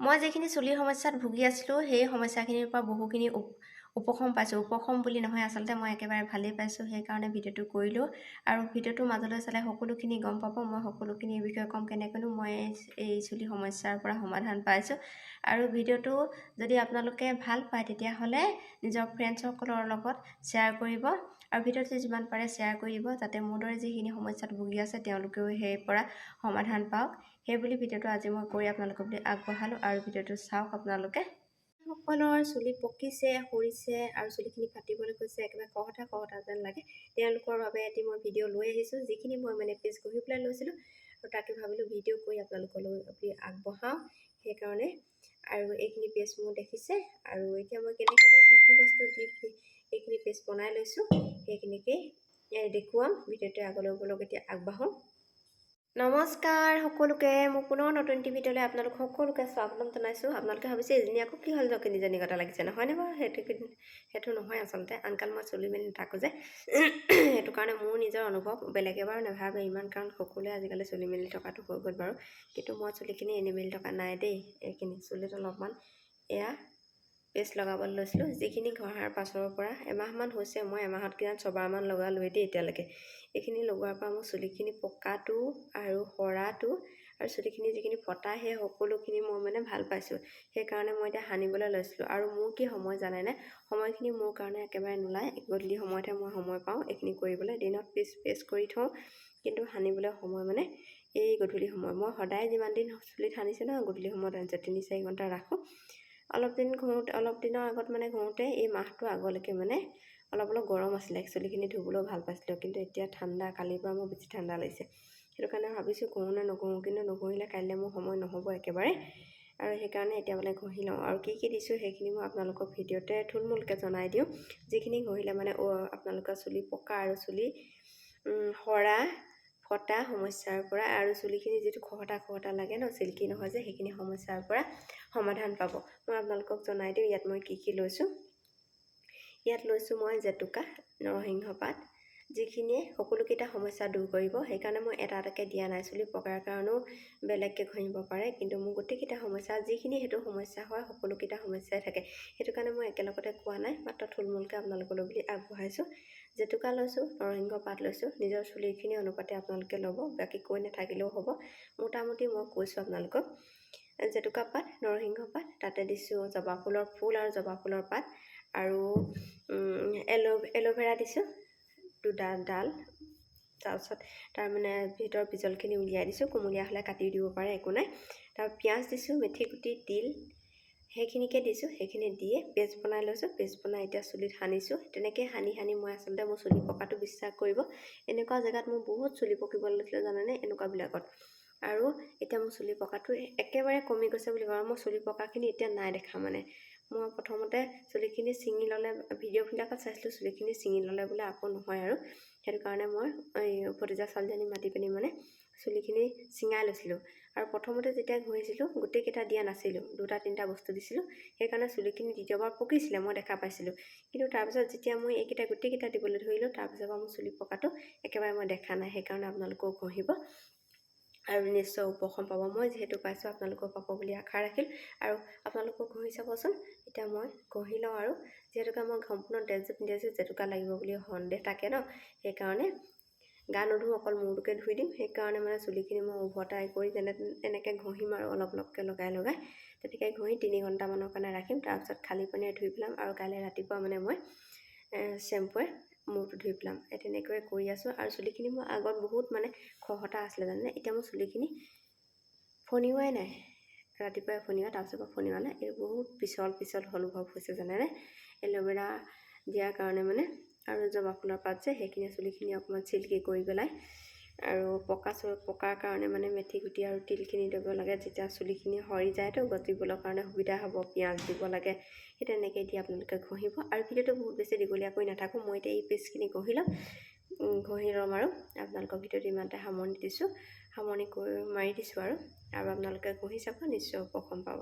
মই যিখিনি চুলিৰ সমস্যাত ভুগি আছিলোঁ, সেই সমস্যাখিনিৰ পৰা বহুখিনি উপশম পাইছোঁ। উপশম বুলি নহয়, আচলতে মই একেবাৰে ভালেই পাইছোঁ। সেইকাৰণে ভিডিঅ'টো কৰিলোঁ আৰু ভিডিঅ'টোৰ মাজলৈ চালে সকলোখিনি গম পাব। মই সকলোখিনিৰ বিষয়ে ক'ম, কেনেকৈনো মই এই চুলি সমস্যাৰ পৰা সমাধান পাইছোঁ। আৰু ভিডিঅ'টো যদি আপোনালোকে ভাল পায়, তেতিয়াহ'লে নিজৰ ফ্ৰেণ্ডছসকলৰ লগত শ্বেয়াৰ কৰিব আৰু ভিডিঅ'টো যিমান পাৰে শ্বেয়াৰ কৰি দিব, যাতে মোৰ দৰে যিখিনি সমস্যাত ভুগি আছে, তেওঁলোকেও সেই পৰা সমাধান পাওক। সেইবুলি ভিডিঅ'টো আজি মই কৰি আপোনালোকক বুলি আগবঢ়ালোঁ আৰু ভিডিঅ'টো চাওক আপোনালোকে। সকলৰ চুলি পকিছে, সৰিছে আৰু চুলিখিনি ফাটিবলৈ গৈছে, একেবাৰে খহটা খহটা যেন লাগে, তেওঁলোকৰ বাবে এটি মই ভিডিঅ' লৈ আহিছোঁ। যিখিনি মই মানে পেষ্ট ঘঁহি পেলাই লৈছিলোঁ আৰু তাকে ভাবিলোঁ ভিডিঅ' কৰি আপোনালোকলৈ বুলি আগবঢ়াওঁ, সেইকাৰণে। আৰু এইখিনি পেষ্ট মোৰ দেখিছে আৰু এতিয়া মই কেনেকৈনো কি কি বস্তু দি এইখিনি পেষ্ট বনাই লৈছোঁ, সেইখিনিকেই দেখুৱাম ভিডিঅ'টো। আগলৈ বলক, এতিয়া আগবাঢ়োঁ। নমস্কাৰ সকলোকে, মোৰ পুনৰ নতুন এটি ভিডিঅ'লৈ আপোনালোক সকলোকে স্বাগতম জনাইছোঁ। আপোনালোকে ভাবিছে, এজনী আকৌ কি হ'ল, জকিনীজনী গতে লাগিছে, নহয়নে বাৰু? সেইটো নহয়। আচলতে আনকাল মই চুলি মেলি নাথাকোঁ যে, সেইটো কাৰণে মোৰ নিজৰ অনুভৱ। বেলেগে বাৰু নাভাবে ইমান, কাৰণ সকলোৱে আজিকালি চুলি মেলি থকাটো হৈ গ'ল বাৰু। কিন্তু মই চুলিখিনি এনেই মেলি থকা নাই দেই। এইখিনি চুলিত অলপমান এয়া পেষ্ট লগাবলৈ লৈছিলোঁ, যিখিনি ঘঁহাৰ পাছৰ পৰা এমাহমান হৈছে। মই এমাহত কিজান ছবাৰমান লগালোৱেই দেই এতিয়ালৈকে। এইখিনি লগোৱাৰ পৰা মোৰ চুলিখিনি পকাটো আৰু সৰাটো আৰু চুলিখিনি যিখিনি ফটা, সেই সকলোখিনি মই মানে ভাল পাইছোঁ। সেইকাৰণে মই এতিয়া সানিবলৈ লৈছিলোঁ। আৰু মোৰ কি সময় জানেনে? সময়খিনি মোৰ কাৰণে একেবাৰে নোলায়। গধূলি সময়তহে মই সময় পাওঁ এইখিনি কৰিবলৈ। দিনত পেষ্ট পেষ্ট কৰি থওঁ, কিন্তু সানিবলৈ সময় মানে এই গধূলি সময়। মই সদায় যিমান দিন চুলিত সানিছোঁ নহয়, গধূলি সময়ত সানিছোঁ। 3-4 ঘণ্টা ৰাখোঁ। অলপ দিন ঘঁহোতে, অলপ দিনৰ আগত মানে ঘঁহোতে, এই মাহটো আগলৈকে মানে অলপ অলপ গৰম আছিলে, চুলিখিনি ধুবলৈও ভাল পাইছিলোঁ। কিন্তু এতিয়া ঠাণ্ডা, কালিৰ পৰা মোৰ বেছি ঠাণ্ডা লাগিছে। সেইটো কাৰণে ভাবিছোঁ ঘঁহোঁ নে নঘঁহোঁ। কিন্তু নঘঁহিলে কাইলৈ মোৰ সময় নহ'ব একেবাৰে আৰু সেইকাৰণে এতিয়া মানে ঘঁহি লওঁ। আৰু কি কি দিছোঁ, সেইখিনি মই আপোনালোকক ভিডিঅ'তে থুলমূলকৈ জনাই দিওঁ। যিখিনি ঘঁহিলে মানে আপোনালোকৰ চুলি পকা আৰু চুলি সৰা ফটা সমস্যাৰ পৰা আৰু চুলিখিনি যিটো খহটা খহটা লাগে ন, চিল্কি নহয় যে, সেইখিনি সমস্যাৰ পৰা সমাধান পাব। মই আপোনালোকক জনাই দিওঁ ইয়াত মই কি কি লৈছোঁ। ইয়াত লৈছোঁ মই জেতুকা, নৰসিংহ পাত, যিখিনিয়ে সকলোকেইটা সমস্যা দূৰ কৰিব। সেইকাৰণে মই এটা এটাকৈ দিয়া নাই। চুলি পকাৰ কাৰণেও বেলেগকৈ ঘঁহিব পাৰে, কিন্তু মোৰ গোটেইকেইটা সমস্যা, যিখিনি সেইটো সমস্যা হয়, সকলোকেইটা সমস্যাই থাকে। সেইটো কাৰণে মই একেলগতে কোৱা নাই, মাত্ৰ থুলমূলকৈ আপোনালোকলৈ বুলি আগবঢ়াইছোঁ। জেতুকা লৈছোঁ, নৰসিংহ পাত লৈছোঁ। নিজৰ চুলিখিনি অনুপাতে আপোনালোকে ল'ব, বাকী কৈ নাথাকিলেও হ'ব। মোটামুটি মই কৈছোঁ আপোনালোকক। জেতুকা পাত, নৰসিংহ পাত, তাতে দিছোঁ জবা ফুলৰ ফুল আৰু জবা ফুলৰ পাত আৰু এল'ভেৰা দিছোঁ দুডাল ডাল। তাৰপিছত তাৰ মানে ভিতৰৰ বিজলখিনি উলিয়াই দিছোঁ। কুমলীয়া হ'লে কাটিও দিব পাৰে, একো নাই। তাৰপৰা পিঁয়াজ দিছোঁ, মেথি গুটি, তিল, সেইখিনিকে দিছোঁ। সেইখিনি দিয়ে পেষ্ট বনাই লৈছোঁ। পেষ্ট বনাই এতিয়া চুলিত সানিছোঁ। তেনেকৈ সানি সানি মই আচলতে মোৰ চুলি পকাটো, বিশ্বাস কৰিব, এনেকুৱা জেগাত মোৰ বহুত চুলি পকিবলৈ লৈছিলে জানেনে, এনেকুৱাবিলাকত। আৰু এতিয়া মোৰ চুলি পকাটো একেবাৰে কমি গৈছে বুলি কওঁ। মই চুলি পকাখিনি এতিয়া নাই দেখা। মানে মই প্ৰথমতে চুলিখিনি ছিঙি ল'লে, ভিডিঅ'বিলাকত চাইছিলোঁ, চুলিখিনি ছিঙি ল'লে বোলে আকৌ নহয় আৰু সেইটো কাৰণে মই এই ভতিজা ছোৱালীজনী মাতি পিনি মানে চুলিখিনি ছিঙাই লৈছিলোঁ। আৰু প্ৰথমতে যেতিয়া ঘঁহিছিলোঁ, গোটেইকেইটা দিয়া নাছিলোঁ, দুটা তিনিটা বস্তু দিছিলোঁ। সেইকাৰণে চুলিখিনি দ্বিতীয়বাৰ পকিছিলে, মই দেখা পাইছিলোঁ। কিন্তু তাৰপিছত যেতিয়া মই এইকেইটা গোটেইকেইটা দিবলৈ ধৰিলোঁ, তাৰপিছৰ পৰা মোৰ চুলি পকাটো একেবাৰে মই দেখা নাই। সেইকাৰণে আপোনালোকেও ঘঁহিব আৰু নিশ্চয় উপশম পাব। মই যিহেতু পাইছোঁ, আপোনালোকেও পাব বুলি আশা ৰাখিল আৰু আপোনালোকেও ঘঁহি চাবচোন। এতিয়া মই ঘঁহি লওঁ। আৰু যিহেতুকে মই সম্পূৰ্ণ ড্ৰেছযোৰ পিন্ধি আছোঁ, জেতুকা লাগিব বুলি সন্দেহ থাকে ন, সেইকাৰণে গা নুধোঁ, অকল মূৰটোকে ধুই দিম। সেইকাৰণে মানে চুলিখিনি মই উভতাই কৰি যেনে এনেকৈ ঘঁহিম আৰু অলপ অলপকৈ লগাই লগাই তেনেকৈ ঘঁহি 3 ঘণ্টামানৰ কাৰণে ৰাখিম। তাৰপিছত খালী পানীৰে ধুই পেলাম আৰু কাইলৈ ৰাতিপুৱা মানে মই চেম্পুৱে মূৰটো ধুই পেলাম। এই তেনেকৈয়ে কৰি আছোঁ। আৰু চুলিখিনি মোৰ আগত বহুত মানে খহটা আছিলে জানেনে? এতিয়া মোৰ চুলিখিনি ফণিওৱাই নাই। ৰাতিপুৱাই ফণিওৱা, তাৰপিছৰ পৰা ফণিওৱা নাই। এই বহুত পিছল পিছল অনুভৱ হৈছে জানেনে, এল'ভেৰা দিয়াৰ কাৰণে মানে। আৰু জবা ফুলৰ পাত যে, সেইখিনি চুলিখিনি অকণমান চিল্কি কৰি পেলাই। আৰু পকাৰ কাৰণে মানে মেথি গুটি আৰু তিলখিনি দিব লাগে। যেতিয়া চুলিখিনি সৰি যায়তো গজিবলৈ কাৰণে সুবিধা হ'ব, পিঁয়াজ দিব লাগে। সেই তেনেকৈ দি আপোনালোকে ঘঁহিব। আৰু ভিডিঅ'টো বহুত বেছি দীঘলীয়া কৰি নাথাকোঁ। মই এতিয়া এই পেষ্টখিনি ঘঁহি ল'ম, ঘঁহি ল'ম আৰু আপোনালোকৰ ভিডিঅ'টো ইমানতে সামৰণি দিছোঁ, সামৰণি কৰি মাৰি দিছোঁ আৰু আপোনালোকে ঘঁহি চাব, নিশ্চয় উপশম পাব।